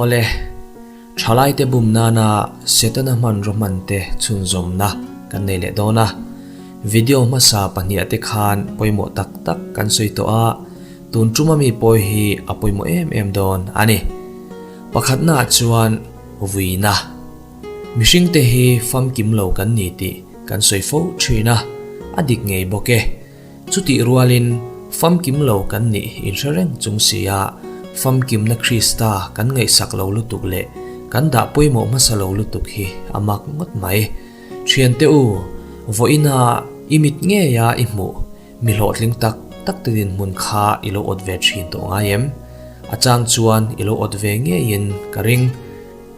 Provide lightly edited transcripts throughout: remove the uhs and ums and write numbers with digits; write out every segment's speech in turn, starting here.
Awle, thalaite bum nana Setana hmanraw hmante chhunzawmna kan nei leh dawn a. Video hmasa pahniah te khan pawimawh tak tak kan sawi tawh a, tun tuma mi pawi hi a pawimawh em em dawn a ni. Pakhatnaah chuan vuina. Mihringte hi famkim lo kan ni tih kan sawi fo thin a, a dik ngei bawk e. Chutih rualin famkim lo kan nih inhre reng chung si a, famkimna Krista kan ngaihsak lo lutuk leh kan dah pawimawh hmasa lo lutuk hi a mak ngawt mai. Thiante u, vawiina i mit ngeia i hmuh mi hlawhtling tak tak te dinhmun kha i lo awt ve thin tawh ngai em? A chang chuan i lo awt ve ngeiin ka ring.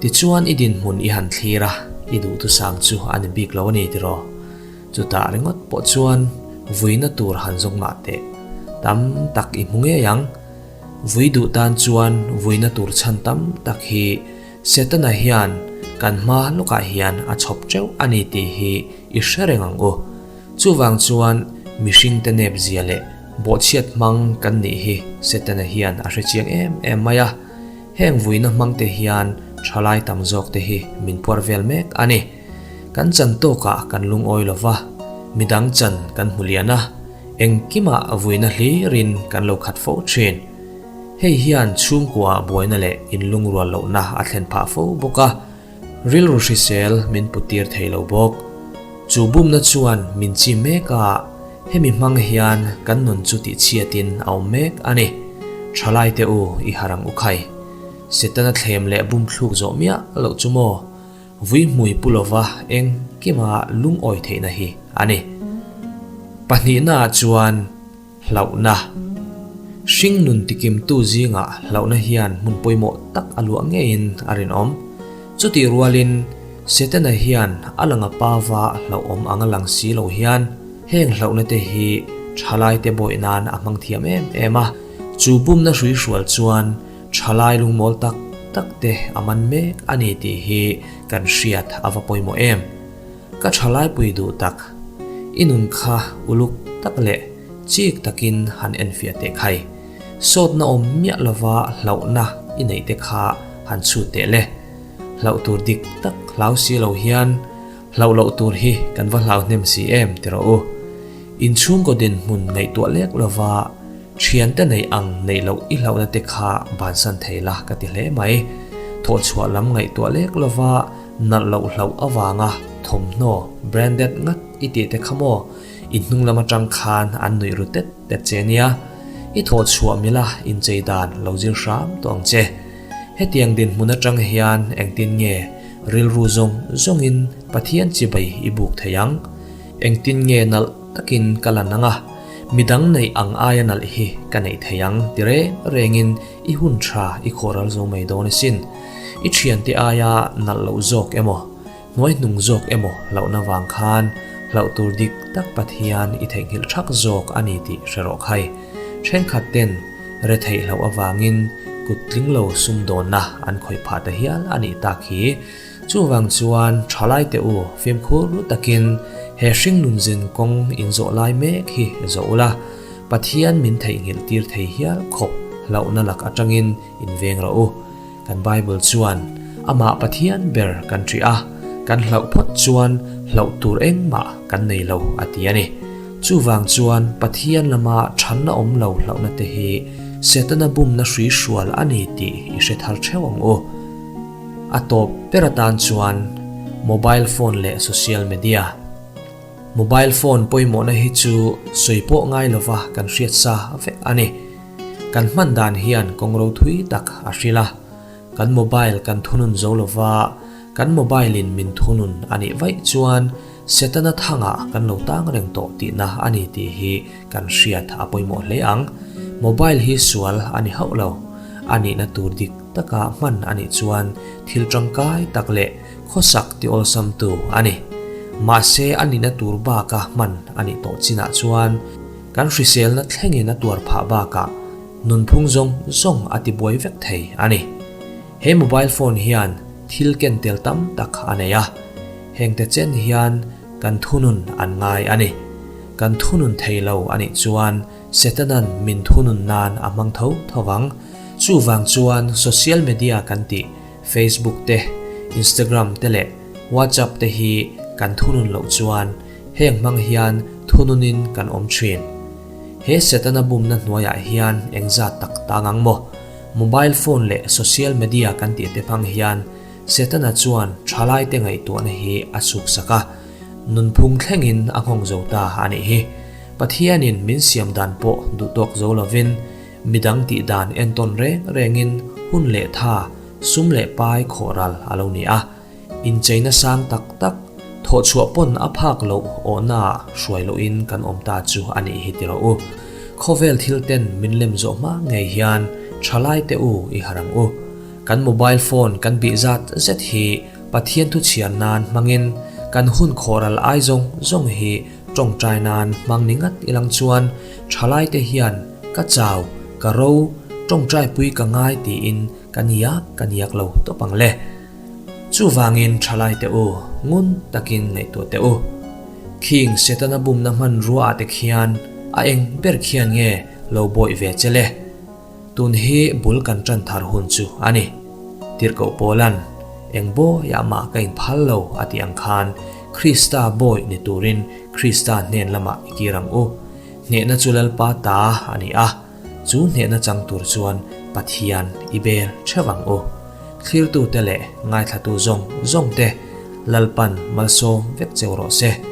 Tichuan i dinhmun i han thlir a, i duhthusam chu a ni bik lo a ni tiraw? Chutah ringawt pawh chuan vuina tur han zawng mah teh. Tam tak i hmu ngei ang. Vui duh tan chuan vuina tur chhan tam tak hi Setana hian kan hma lawkah hian a chhawp teuh a ni tih hi i hre reng ang u. Chuvang chuan mihringte nep zia leh bawhchhiat hmang kan nih hi Setana hian a hre chiang em em mai a. Heng vuina hmangte hian thalai tam zawkte hi min puar vel mek a ni. Kan chan tawkah kan lungawi lo va, midang chan kan hmu lian a, engkimah vuina hlirin kan lo khat fo thin. Hei hian chhungkua buaina leh inlungrual lohna a thlen phah fo bawk a, rilru hrisel min puttir thei lo bawk. Chu bumna chuan min chi mek a, hemi hmang hian kan nun chu tihchhiatin a awm mek a ni. Thalaite u i harang u khai. Setana thlem leh bumthluk zawh miah loh chu maw? Vui hmui pu lova eng kima lungawi theihna hi a ni. Pahnihnaah chuan hlauhna. Hring nun tikimtu zingah hlauhna hian hmun pawimawh tak a luah ngeiin a rinawm. Chutih rualin Setana hian a langa pava hlauhawm anga lang si lo hian heng hlauhna te hi thalaite bawih nan a hmang thiam em em a. Chu bumna hruihrual chuan Thalai lungmawl tak tak te a man mek a ni tih hi kan hriat a va pawimawh em? Ka thalai pui duh tak, i nun kha uluk tak leh chik takin han enfiah teh khai. Sawtna awm miah lova hlauhna i neih te kha han chhut teh le. Hlauh tur dik tak hlau si lo hian hlauh loh tur hi kan va hlau hnem si em ti rawh u. Inchhungkaw dinhmun ngaihtuah lek lova Thiante neih ang neih loh i hlauhna te kha bansan thei la ka ti hle mai. Thawhchhuah lam ngaihtuah lek lova nalh loh hlauh avanga thawmhnaw branded ngat i tih te kha maw i hnung lam atang khan an nuih ru tet tet che nia. I thawhchhuah mila inchei dan lo zir hram tawh ang che. Hetiang dinhmun atang hian engtin nge rilru zawng zawngin Pathian chibai i buk thei ang? Engtin nge nalh takin ka la nang a, midang neih ang aia nalh hi ka neih thei ang ti reng rengin i hun tha i khawhral zo mai dawn asin. I thiante aia nalh loh zawk emaw, hnuai hnung zawk emaw hlauhna vang khan hlauh tur dik tak Pathian i theihnghilh thak zawk a ni tih hre rawh khai. Thenkhat ten retheih hlauh avangin kut tling lo sumdawnna an khawih phah ta hial a nih tak hi. Chuvang chuan thalaite u fimkhur takin he hringnun zin kawng inzawh lai mek hi zawh ula, Pathian min theihnghilh tir thei hial khawp hlauhna lak atangin inveng rawh u. Kan Bible chuan amah Pathian ber kan ṭih a, kan hlauh phawt chuan hlauh tur engmah kan nei lo a ti a ni. Chuvang chuan Pathian lama ṭhanna awm lo hlauhna te hi Setana bumna hrui hrual a ni tih i hre thar ṭheuh ang u. A tawp ber atan chuan mobile phone leh social media. Mobile phone pawimawhna hi chu sawi pawh ngai lova kan hriat sa vek a ni. Kan hman dan hian kawng ro thui tak a hril a. Kan mobile kan thunun zo lova, kan mobile in min thunun a nih vaih chuan Setana thangah kan lo tang reng tawh tihna a ni tih hi kan hriat a pawimawh hle ang. Mobile hi sual a ni hauh lo. A nihna tur dik taka hman a nih chuan thil tangkai tak leh khawsak ti awlsamtu a ni. Mahse a nihna tur baka hman a nih tawh chinah chuan kan hriselna thlengin a tuar phah bakah nunphung zawng zawng a tibuai vek thei a ni. He mobile phone hian thil ken tel tam tak a nei a, hengte chen hian kan thunun an ngai a ni. Kan thunun thei lo a nih chuan Setanan min thunun nan a hmang tho tho vang. Chuvang chuan social media kan tih Facebook te, Instagram te leh WhatsApp te hi kan thunun loh chuan heng hmang hian thununin kan awm thin. He Setana bumna hnuaiah hian engzat tak tang ang maw? Mobile phone leh social media kan tih te hmang hian Setana chuan thalaite ngaihtuahna hi a chhuksak a, nunphung thlengin a nghawng zo ta a nih hi. Pathianin min siam dan pawh duhtawk zo lovin midang tih dan entawn reng rengin hun leh tha, sum leh pai khawh ral a lo ni a. Incheina sang tak tak, thawhchhuah pawn a phak loh awhnaah hruai lohin kan awm ta chu a nih hi ti rawh u. Khawvel thil ten min lem zawh hma ngei hian thalaite u i harh ang u. Kan mobile phone kan bih zat zet hi Pathian thu chhiar nan hmangin kan hun khawhral ai zawng zawng hi tawngtai nan hmang ni ngat ilang chuan thalaite hian ka chau, ka ro, tawngtaipui ka ngai tiin kan iak kan iak lo tawp ang le. Chuvangin thalaite u, ngun takin ngaihtuah teh u. Khing Setana bumna hmanrua ah te khian a eng ber khian nge lo bawih ve che le? Tun hi bul kan tan thar hun chu a ni. Tirhkoh Paulan, Eng bawiah mah ka inphal lo a tih ang khan Krista bawi ni turin Krista hnen lamah i kir ang u. Hnehna chu Lalpa ta a ni a, chu hnehna chang tur chuan Pathian i bel theuh ang u. Thlirtute leh ngaithlatu zawng zawngte Lalpan malsawm vek cheu rawh se.